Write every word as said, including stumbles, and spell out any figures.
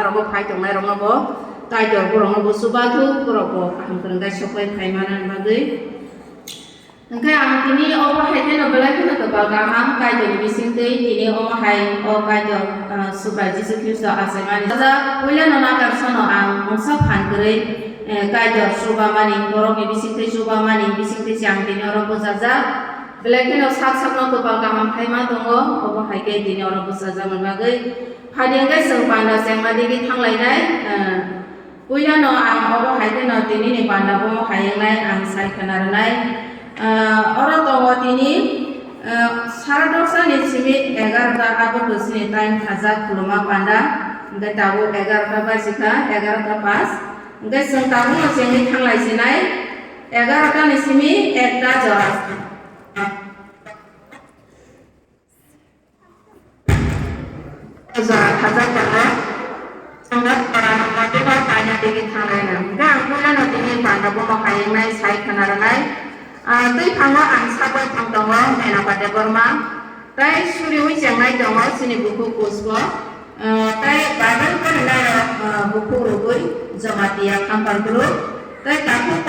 Abo phai tongnai rokno bo Kaitor borokno bo chubathuk, borok bo kaham kwrwng khe sopai phai manani bagwi. Hwnkhe ang tini obo hai kheno belai kheno kwtal kaham Kaitorni bisingtwi tini omo hai o Kaitor, ah, Subrai Jisu Khristo achaimani. Puilano nakarsono ang mungsa phan kwrwi, eh, Kaitor chubamani, borokni bisingtwi chubamani bisingtwi se ang tini oro bwchajak. Belai kheno sak sakno kwtal kaham khaima tongo, obo hai khe tini oro bwchajakna bagwi. Phadi hwnkhe chwng panda chengma digi thanglainai, eh, Puilano ang obo hai kheno tinini panda bomo hai wngnai ang sai khna rwnai. Ah, oro tongo tini, ah, sara dosa ni simi egarota abo to chini time khajak khuluma panda. Hwnkhe tabuk egarota baji kha, egarota pas. Hwnkhe chwng tabukno chengwi thanglai sinai, egarota ni simi ekta jora. Jora khajak tongo. Chwngno jora nokma tei no kaina digi thanglaina. Hwnkhe ang puilano tini panda bomo hai wngnai sai khna rwnai. Ah, twi phango ang sagwi thang tongo Menaka Debbarma. Tei suriui chengnai tongo chini bukhuk Pushpo. Ah, tei Bible phorinai rok, ah, bukhuk Rugwi, Jamatia Khampar group. Tei takhuk